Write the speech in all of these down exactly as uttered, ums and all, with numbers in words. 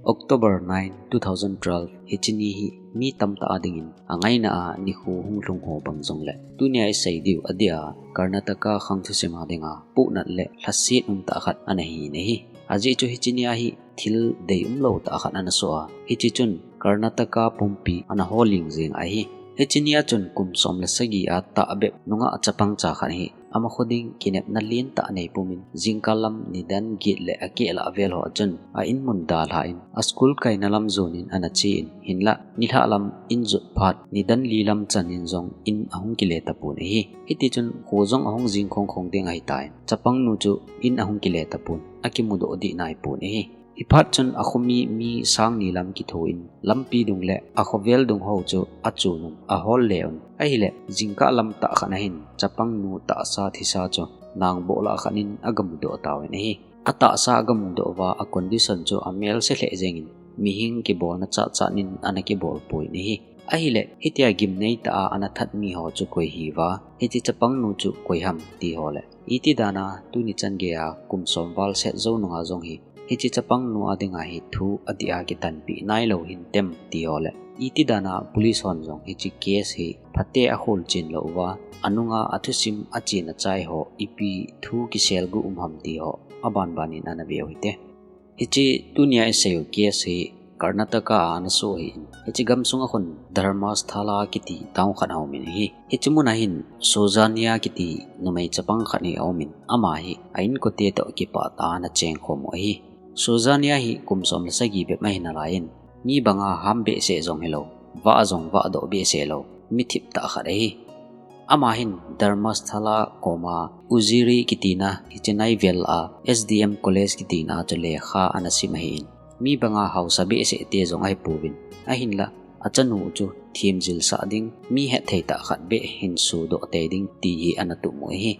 October nine, two thousand twelve, hiche ni hi mi tamtah a dingin angaina a nikho hunglhung ho bang jongle, tunia isei diu adia Karnataka khang thusim a dinga pohnat le lhaset umtah khat ana hi in ahi. Ajeh chu hiche nia hi thil deium lou tah khat ana soh a, hiche chun Karnataka pumpi ana holing jeng ahi. Hiche nia chun kum som le sagi a tahbep nungah chapang cha khat hi ama kho ding kinepna lentah anei pumin, jingkah lam nidan get le akeh lah vel ho a chun a in mun dalhan a school kaina lam jonin ana chen, hinlah nilhah lam in jot phat nidan li lam chanin jong in ahung kile tapon ahi. Hitichun kho jong ahung jing khongkhong ding ahitan, chapangnu chu in ahung kile tapon, akimudoh dih naipon ahi. Hiphat chun akhomi mi sang ni lam kithoin, lampi dung le akhovel dung ho chu achunun ahol le un. Ahile, jingkah lam tah khat ahin, chapangnu tahsa thisa chu nangboh lah khat in agamudoh tauvin ahi. Atahsa agamudoh uva, a condition chu amelse lheh jengin, mihem kibolna chatchat in ana kibol pon ahi. Ahile, hitia gimnei tah a ana that mi ho chu koi hiuva, hiche chapangnu chu koi ham ti ho le, iti dana tuni chan geiya kum som val set jou nunga jong hi hiche chapangnu a dinga hi thu adih a kitanpeh nailou hintem ti ho le, iti dana police hon jong hiche case hi phatea akholchen lou uva, anunga athusim achen achai ho ipi thu kiselguh um ham ti ho abanbanin ana veu hite. Hiche tunia iseiu case hi Karnataka a ana soh ahin, hiche gamsunga khun Dharmasthala kiti town khat aumin ahi. Hiche muna hin Sujanya kiti numei chapang khat hi aumin, ama hi a inkote toh kipah tah a ana chengkhom u ahi. Sujanya hi kum som le sagi bep ahi nalaiyin, mi banga ham behseh jong hilou, vah jong vahdoh behseh lou, mithip tah khat ahi. Ama hin Dharmasthala koma Ujiri kitina hiche naivel a S D M College kitina chu lekha ana sim ahin, mi banga haosa behseh te jong ahipouvin, ahinlah achanu chu themjilsah ding, mi hetthei tah khat beh hin sodoh tei ding ti hi ana tum u ahi.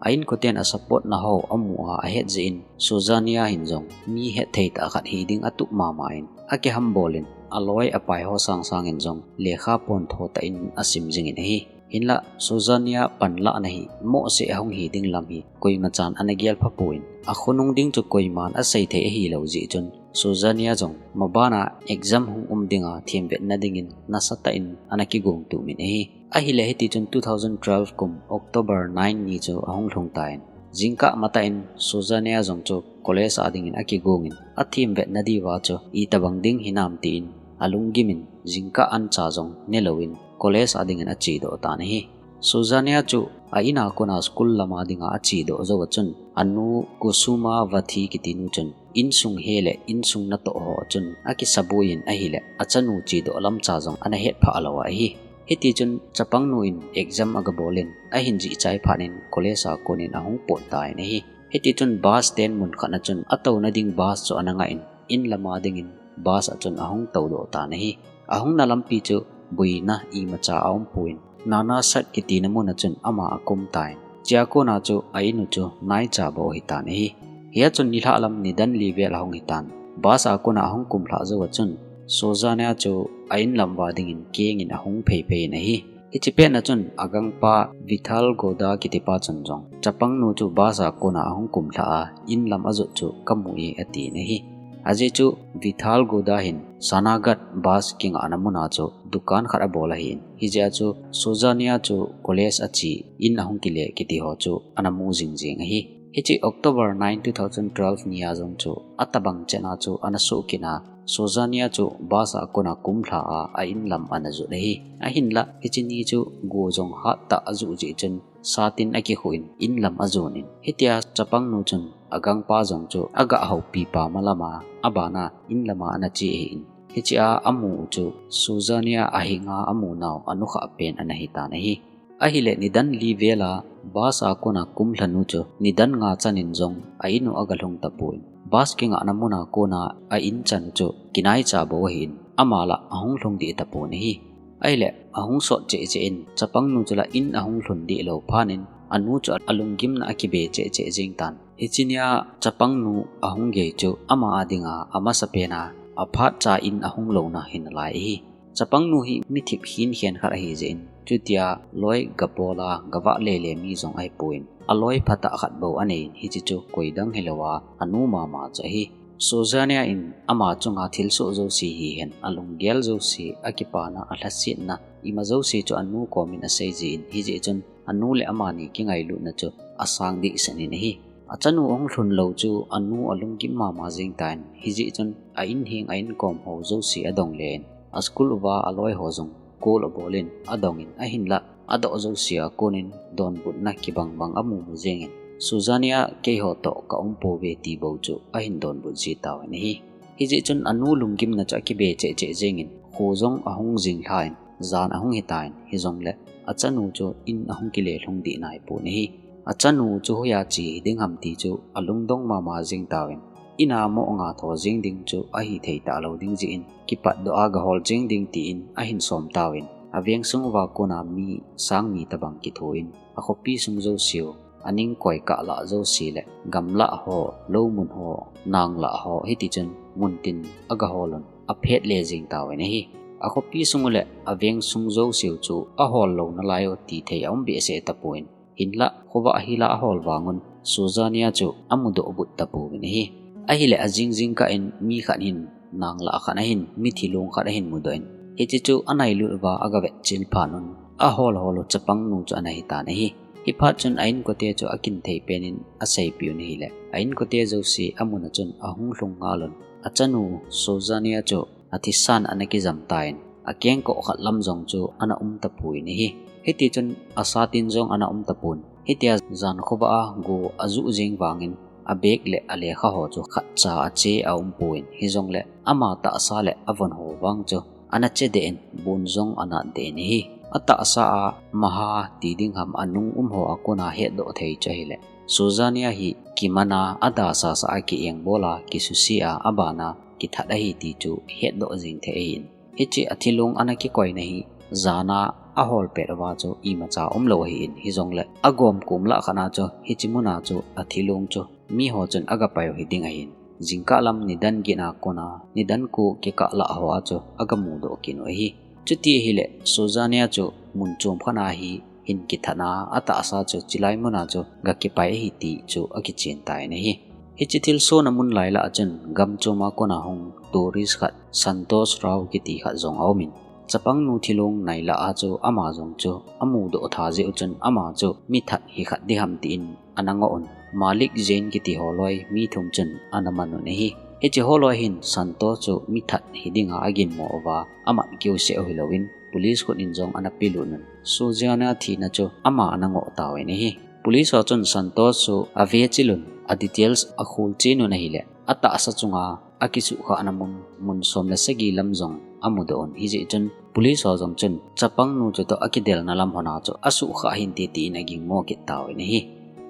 A inkoten a support na ho amu a ahet jeh in, Sujanya hin jong mi hetthei tah khat hiding atup mama in, akihambol in, aloi apai ho sangsangin jong lekha pontho tah in asim jingin ahi. Hinlah Sujanya panlahna hi mohseh ahung hiding lam hi koimachan ana gelpha pon, akhonung ding chu koiman aseithei ahilou jeh chun, Sujanya jong mabana exam hung um dinga themvetna dingin nasatah in ana kigong tumin ahi. Ahile hitichun two thousand twelve kum October nine ni chu ahung lhung tan, jingkah matah in Sujanya jong chu college a dingin akigongin, athemvetna diuva chu itobang ding hinam tin alunggimin, jingkah ancha jong nelouvin college a dingin achedoh tan ahi. Sujanya chu a ina kona school lama dinga achedoh jouva chun, anu Kusumavati kitinu chun insung he le insung natoh ho chun akisabuiyin ahile, achanu chedoh lamcha jong ana hetphah lou ahi. Hitichun chapangnu in exam agabolin, ahin jihchai phatnin college a konin ahung pot tan ahi. Hitichun bus stand mun khatna chun atouna ding bus chu ana ngah in, in lama dingin bus a chun ahung toudoh tan ahi. Ahungna lampi chu boina imacha aumpon, Nanasat kitina muna chun ama akum tan, chea kona chu a inu chu naicha bou ahitan ahi. Hia chun nilhah lam nidan li vel ahung hitan, bus a kona ahung kumlhah jouva chun Sujanya chu a in lam uva dingin kengin ahung pheiphei in ahi. Hiche petna chun agangpa Vithal Goda kitipa chun jong chapangnu chu bus a kona ahung kumlhah a, in lam ajot chu kamu e atin ahi. Ajeh chu Vithal Goda hin Sanagat bus kingahna muna chu dukan khat abol ahin, hijeh a chu Sujanya chu college ache, in ahung kile kiti ho chu ana mu jingjing ahi. Hiche October nine, two thousand twelve nia jong chu atobang chetna chu ana sohkit a, Sujanya chu bus a kona kumlha a, a in lam ana jot ahi. Ahinlah hiche ni chu go jong hattah ajuh jeh chun satin akikhuh in, in lam ajon in, hitia chapangnu chun agangpa jong chu agah houpi pa malama, abana in lama ana che ahin, hichea amu u chu Sujanya ahinga amu nau anukhah pen ana hitan ahi. Ahile nidan li vela bus a kona kumlha nu chu nidan nga chanin jong a in u agalhung tapon, bus kingahna muna kona a in chan u chu kinaicha bou ahin, ama lah ahung lhung deh tapon ahi. Ahile ahung sot cheh cheh in, chapangnu chu lah in ahung lhun deh lou phatnin, anu chu alunggimna akibe cheh cheh jeng tan. Hiche nia chapangnu ahung gei chu ama a dinga amasapen a aphatcha in ahung louna hinalai ahi. Chapangnu hi mithip hinkhen khat ahijeh in, chutia loi gabol a gavah lele mi jong ahipon, aloi phatah khat bou anei in, hiche chu koidang hilouva anu mama chu ahi. Sujanya in ama chunga thilsoh jouse hihen, alunggel jouse, akipana, alhasetna, ima jouse chu anu komin asei jin, hijeh chun anu le amani kingailutna chu asang dehset in ahi. Achanu ahung lhun lou chu anu alunggim mama jeng tan, hijeh chun a in heng a inkom ho jouse adong len, a school uva aloi ho jong call abolin adongin, ahinlah adoh jouse a konin donbutna kibang bang amu mu jengin, Sujanya keiho toh ka um pouve ti bou chu ahin donbut ji tauvin ahi. Hijeh chun anu lunggimna chu akibe cheh cheh jengin, kho jong ahung jing lhan, jan ahung hitan, hijongle achanu chu in ahung kile lhung deh naipon ahi. Achanu chu hoiya che ding ham ti chu alungdong mama jeng tauvin, ina mo nga tho jeng ding chu ahithei talou ding jeh in, kipatdoh a gahol jeng ding tin ahin som tauvin, aveng sung uva kona mi sang ni tobang kithoin, akhopi sung jouseu, aning koi kah lah jouse le, gamlah ho, loumun ho, nanglah ho, hitichun muntin agaholun, aphet le jeng tauvin ahi. Akhopi sung u le aveng sung jouseu chu ahol lou nalai u tithei aum behseh tapon, hinlah khovah hila ahol vangun, Sujanya chu amudoh but tapouvin ahi. Ahile ajing jingkah in mi khat hin, nanglah khat ahin, mithi long khat ahin mudoh in, hiche chu anailut uva agavetchil phat un, ahol hol u chapangnu chu ana hitan ahi. Hiphat chun a inkote chu akinthei penin aseipeh un ahile, a inkote jouse amuna chun ahung lhung ngalun, achanu Sujanya chu athisan ana kijam tan, akengkoh khat lam jong chu ana um tapon ahi. Hitichun asatin jong ana um tapon. Hitia jan khovah a go ajuh jeng vangin, abag le alekha ho chu khatcha ache aumpon, hijongle ama tahsa le avon ho vang chu ana che deh in, bon jong anat deh in ahi. Atahsa a maha ti ding ham, anung um ho a kona hetdoh thei chu ahile, Sujanya hi kimana, adasasa a ki-engbol a, kisuse a, abana kithat ahi ti chu hetdoh jeng thei ahin. Hiche athilong ana kikoina hi jana ahol pet uva chu imacha umlou ahin, hijongle agom kom lah khat a chu hiche muna chu athilong chu miho chun agapai u hiding ahin, jingkah lam nidan get a kona nidan ko kikah lah ho a chu agamudoh kit u ahi. Chuti ahile, Sujanya chu mun chom khat a hi hin kithat a, atahsa chu chulai muna chu gakipai ahi ti chu akichen tan ahi. Hiche thilsohna mun lailah chun gam chom a kona hung tourist khat, Santosh Rao kiti khat jong aumin, chapangnu thilong nailah a chu ama jong chu amudoh tha jeh u chun ama chu mithat hi khat ding ham tin ana ngoh un, Malik Jain kiti holoi mi thum chun ana man un ahi. Hiche holoi hin Santosh chu mithat hidinga aginmo uva amat keuseh u hilouvin, police khut in jong ana pelut un, Sujanya thina chu ama ana ngoh tauvin ahi. Police ho chun Santosh chu avechil un, a details akholchen un ahile, atahsa chunga akisuhkhahna mun, mun som le sagi lam jong amudoh un, hijeh chun police ho jong chun chapangnu chutoh akidelna lam hon a chu asuhkhah hinte tin aginmo kit tauvin ahi.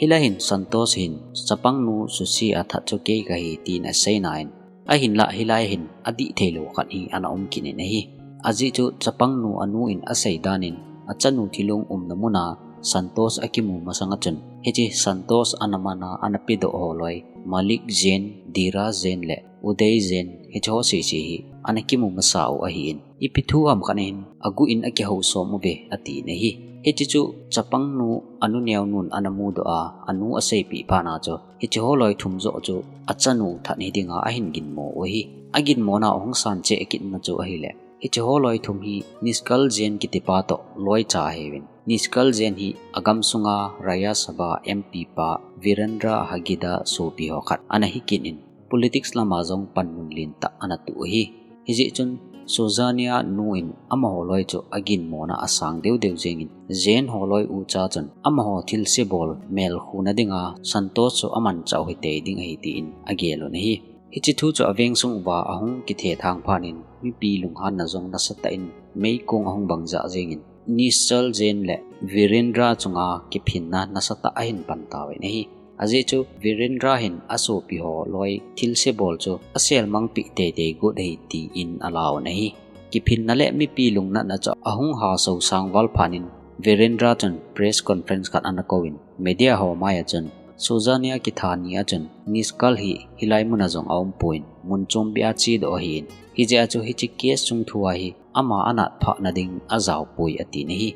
Hilai hin Santosh hin, chapangnu suse a that chu kei kahi tin aseina in, ahinlah hilai hin adih theilou khat hi ana um kit in ahi. Ajeh chu chapangnu anu in asei danin, achanu thilong umna muna Santosh akimu masanga chun, hiche Santosh ana man a ana pedoh holoi, Malik Jain, Dheeraj Jain le Uday Jain, hiche ho sese hi ana kimu masa u ahin, ipi thu ham khat in aguh in akihou som uve atin ahi. Hiche chu chapangnu anu neonun ana mudoh a, anu aseipeh phat a chu hiche holoi thum joh chu achanu that hidinga ahin ginmo u ahi. Aginmona u hung san cheh kit ma chu ahile, hiche holoi thum hi Niskal Jain kitipa toh loicha ahiuvin, Niskal Jain hi agam sunga Rajya Sabha M P pa Virendra Hegde sopi ho khat ana hi kit in, politics lama jong panmun lentah ana toh u ahi. Hijeh chun Sujanya nu in amaho loi chu aginmona asang deu deu jengin, Jain holoi ucha chun amaho thilse bol melkhuna dinga Santosh chu amanchah u hitei ding ahi tin agel un ahi. Hiche thu chu aveng sung uva ahung kithethang phat in, mipi lunghanna jong nasatah in meikong ahung bang jah jengin, Niskal Jain le Virendra chunga kiphinna nasatah ahin pan tauvin ahi. Ajeh chu Virendra hin asopi holoi thilse bol chu aselmangpeh teitei got ahi tin ala un ahi. Kiphinna le mipi lungnatna chu ahung haso sangval phat in, Virendra chun press conference khat ana kouvin, media ho maiya chun, Sujanya kithat nia chun Niskal hi hilai muna jong aumpon, mun chombeh a chedoh ahin, hijeh a chu hiche case chung thua hi ama anatphahna ding ajaopoi atin ahi.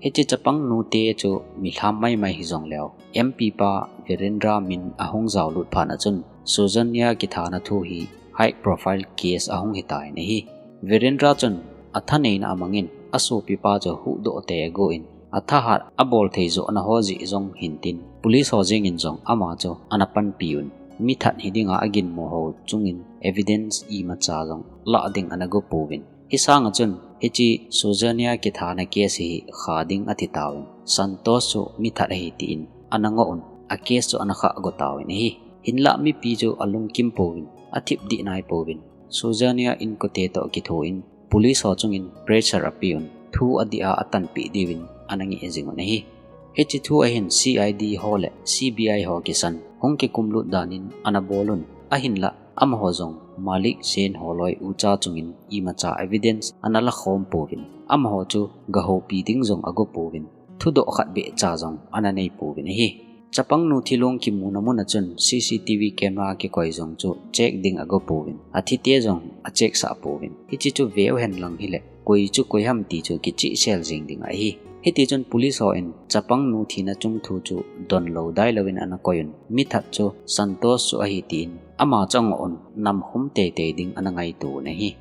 Hiche chapangnu te chu milham maimai hijongleu, M P pa Virendra min ahung jaolut phat a chun, Susanna kithana thu hi high profile case ahung hitan ahi. Virendra chun athaneina amangin asopipa chu huhdoh tei agon, athahat abol thei joh naho jeh jong hintin, police ho jengin jong ama chu ana panpi un, mithat hidinga aginmo ho chungin evidence imacha jong lah ding ana go pouvin. Hisanga chun, hiche Susanna kithana case hi kha ding athi tauvin, Santosh chu mithat ahi tin ana ngoh un, a case chu ana kha go tauvin ahi. Hinlah mipi chu alungkim pouvin, athip dih nai pouvin, Susanna inkote toh kithoin, police ho chungin pressure apeuvin, thu adih a atanpeh diuvin ana ngeh jing un ahi. Hiche thu ahin C I D ho le C B I ho kisan, hung kikumlut danin ana bolun, ahinlah amaho jong Malik Sen holoi ucha chungin imacha evidence ana lakhom pouvin, amaho chu gahoupi ding jong ago pouvin, thudoh khat beh cha jong ana nei pouvin ahi. Chapangnu thilong kimuna muna chun C C T V camera kikoi jong chu check ding ago pouvin, athite jong acheck sah pouvin, hiche chu veu henlang hileh koi chu koi ham ti chu kichihsel jing ding ahi. Hitichun police hon chapangnu thina chung thu chu donlou dailouvin ana koiyun, mithat chu Santosh chu ahi tin ama chu angoh un, namkhum teitei ding ana ngaito un ahi.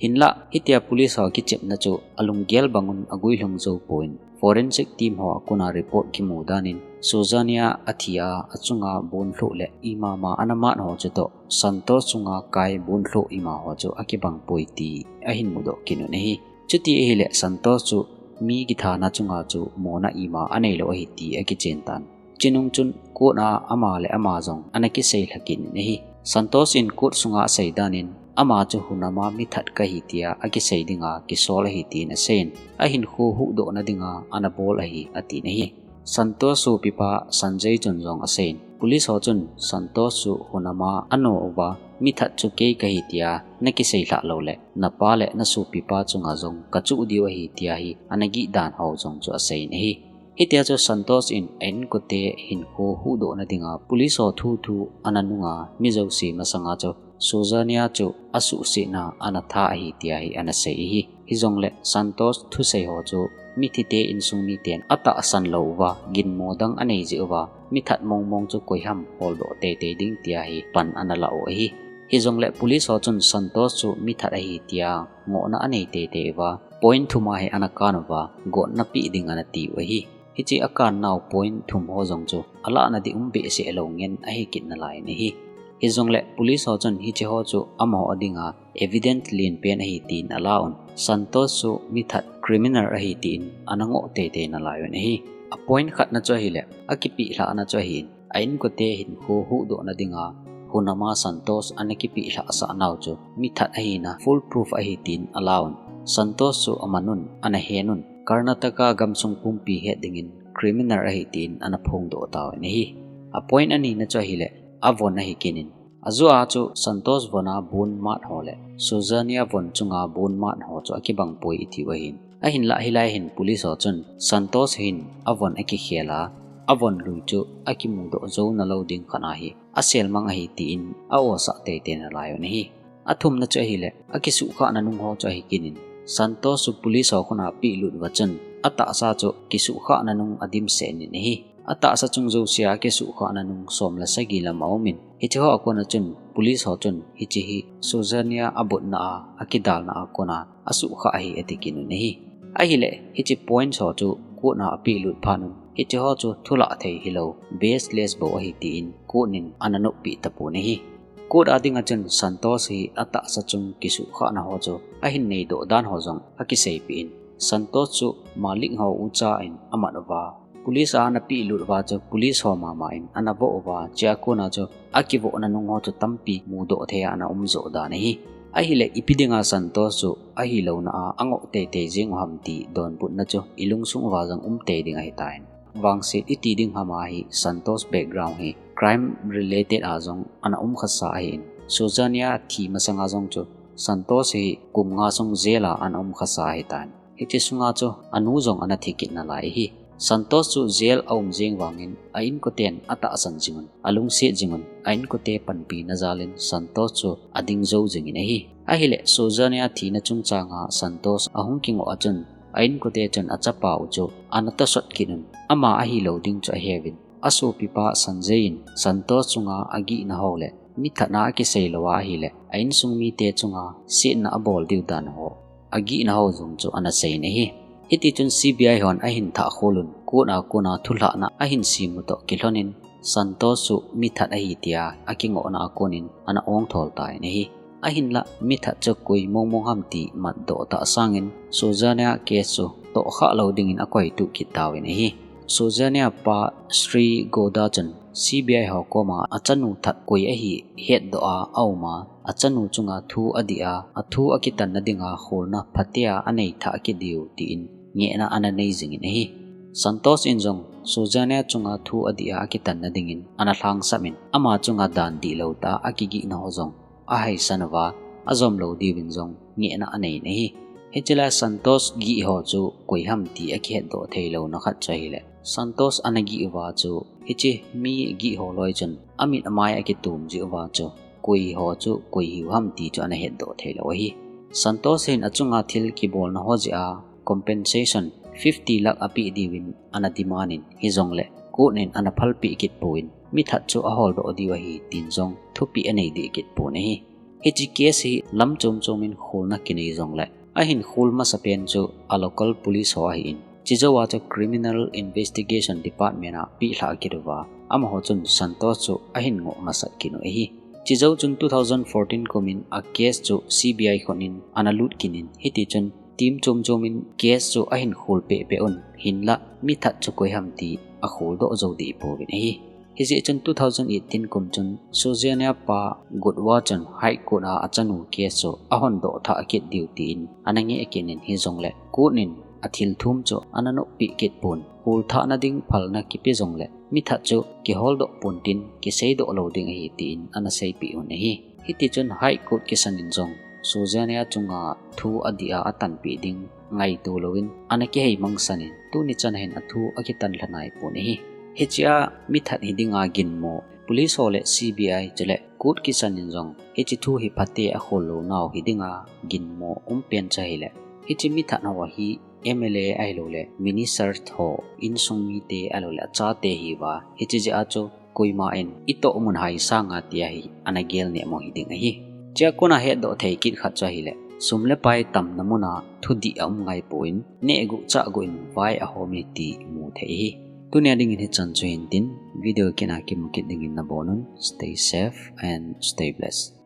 Hinlah, hitia police ho kichepna chu alunggel bangun aguilhung jou pon, forensic team ho akona report kimu danin, Susanna athi a achunga bonlhoh le imama ana mat ho chutoh Santosh chunga kai bonlhoh ima ho chu akibang poi ti ahin mudoh kit un ahi. Chuti ahileh Santosh chu mi kithana chunga chu mona ima aneilou ahi ti akichen tan. Chinung chun court a ama le ama jong ana kisei lhah kit in ahi. Santosh in court sunga asei danin ama chu hunama mithat kahi tia akisei dinga kisol ahi tin aseiyin, ahinkho huhdohna dinga ana bol ahi atin ahi. Santosh sopipa Sanjay chun jong aseiyin, police ho chun Santosh chu hunama ano uva, mithat chu kei kahi tia nakisei lhah louleh napa le nasopipa chunga jong kachuh diu ahi tia hi ana gih dan ho jong chu aseiyin ahi. Hitia chu Santosh in a inkote hinkho huhdohna dinga police ho thuthu ana nunga mi jouse masanga chu Susanna chu asuhsetna ana tha ahi tia hi ana sei ahi. Hijongleh Santosh thusei ho chu mithite insung miten atahsan lou uva, ginmo dang anei jeh uva, mithat mongmong chu koi ham holdoh teitei ding tia hi pan ana la u ahi. Hijongleh police ho chun Santosh chu mithat ahi tia ngohna anei teitei uva, point thum a hi ana kan uva, gotna peh ding ana tiu ahi. Hiche akan nau point thum ho jong chu alahna ding um behseh lou ngen ahi kit nalai in ahi. Hijongleh police ho chun hiche ho chu amaho dinga evidence lenpen ahi tin ala un, Santosh chu mithat criminal ahi tin ana ngoh teitei nalai un ahi. A point khatna chu ahileh, akipeh lhahna chu ahin, a inkote hinkho huhdohna dinga hunama Santosh ana kipeh lhahsah nau chu mithat ahina full proof ahi tin ala un, Santosh chu aman un, ana hen un, Karnataka gamsung pumpi het dingin criminal ahi tin ana phongdoh tauvin ahi. A point anina chu ahileh, avon ahi kit in, ajou a chu Santosh von a bon mat ho le Susanna von chunga bon mat ho chu akibang poi itiu ahin. Ahinlah hilai hin police ho chun Santosh hin avon akikhel a, avon lui chu akimudoh jou nalou ding khat ahi, aselmang ahi tin a-osah teitei nalai un ahi. Athumna chu ahileh, akisuhkhahna nung ho chu ahi kit in, Santosh chu police ho koma apehlut uva chun, atahsa chu kisuhkhahna nung adimset in ahi. Atahsa chung jousea akisuhkhahna nung som le sagi lam aumin, hiche ho akona chun police ho chun hiche hi Susanna abutna a, akidalna a kona asuhkhah ahi ati kit un ahi. Ahileh, hiche points ho chu court a apehlut phat un, hiche ho chu thulah thei hilou, baseless bou ahi tin court in ana noppeh tapon ahi. Court a dinga chun Santosh hi atahsa chung kisuhkhahna ho chu ahin neidoh dan ho jong akiseipeh in, Santosh chu Malik ho ucha in amat uva, police a ana pehlut uva chu police ho mama in ana voh uva, chua kona chu akivohna nung ho chu tampi mudoh thei a ana um joh dan ahi. Ahileh ipi dinga Santosh chu ahilouna a angoh teitei jing u ham ti donbutna chu ilungsung uva jong um tei ding ahitan. Vangset iti ding ham ahi, Santosh background hi crime related a jong ana um khasa ahin, Susanna thi masanga jong chu Santosh hi kum nga sung jail a ana um khasa ahitan. Hiche sunga chu anu jong ana thi kit nalai ahi. Santosh chu jail a um jeng vangin a inkoten atahsan jing un, alungset jing un, a inkote panpina jalin Santosh chu ading jou jingin ahi. Ahileh Susanna thina chungchanga Santosh ahung kingoh a chun, a inkote chun achapa u chu ana tosot kit un, ama ahilou ding chu aheuvin, asopipa Sanjay in Santosh chunga agihna ho le mithat na akisei lou ahile a insung mite chunga setna abol diu dan ho, agihna ho jong chu ana seiyin ahi. Hiti chun C B I hon ahin thah khol un, court a kona thulhahna ahin sem u toh kilhonin, Santos chu mithat ahi tia akingohna a konin ana ong thol tan ahi. Ahinlah mithat chu koi mong mong ham ti matdoh tah sangin Susanna case chu tohkhah lou dingin akoituh kit tauvin ahi. Susanna pa Sri Goda chun C B I ho koma achanu that koi ahi hetdoh a aum a, achanu chunga thu adih a, athu akitanna dinga kholna phatea anei thah kit diu tin ngehna ana nei jingin ahi. Santos in jong Susanna chunga thu adih a akitanna dingin ana lhangsap in, ama chunga dan dihlou tah a akigihna ho jong ahaisan uva, ajom lou diuvin jong ngehna aneiyin ahi. Hiche lai Santos gih ho chu koi ham ti akihetdoh theilouna khat chu ahile, Santos ana gih uva chu hiche mi gih ho loi chun amit amai akitum jeh uva chu koi ho chu koi hiu ham ti chu ana hetdoh theilou ahi. Santos hin achunga thil kibolna ho jeh a compensation fifty lakh apeh diuvin ana demand in, hijongle court in ana phalpeh kit pon, mithat chu aholdoh diu ahi tin jong thupeh anei deh kit pon ahi. Hiche case hi lam chom chom in kholna kinei jongle, ahin khol masapen chu a local police ho ahin, chejouva chu Criminal Investigation Department a pehlhah kit uva, amaho chun Santos chu ahin ngoh masat kit u ahi. Chejou chun two thousand fourteen kumin a case chu C B I khut in ana lut kit in, hiti chun team chom chom in case chu ahin khol peh peh un, hinlah mithat chu koi ham ti akholdoh jou deh pouvin ahi. Hijeh chun two thousand eighteen kum chun Susanna pa Goda chun High Court a achanu case chu ahon doh thah kit diu tin ana ngeh kit in, hijongle court in athil thum chu ana noppeh kit pon, kholthahna ding phalna kipe jongle mithat chu kiholdoh pon tin kiseidoh lou ding ahi tin ana seipeh un ahi. Hiti chun High Court kisan in jong Susanna chunga thu adih a atanpeh ding ngaito louvin ana kihei mangsan in, tuni chan hin athu akitan lha nai pon ahi. Hichea mithat hi dinga ginmo, police ho le C B I chule court kisan in jong hiche thu hi phatea akhol lou nau hi dinga ginmo um pen chu ahile, hiche mithat ho hi M L A ahilouleh minister ho, insung mite ahilouleh achate ahiuva, hiche jeh a chu koima in itoh mun hai sanga tia hi ana gel nemo hi ding ahi. Chea kona hetdoh thei kit khat chu ahile, sum le pai tamna muna thudih aum ngai pon, neh guh chah guh in vai ahom e ti mu thei ahi. Tunia dingin hichan chu hintin, video kit a kimu kit dingin nabonun, stay safe and stay blessed.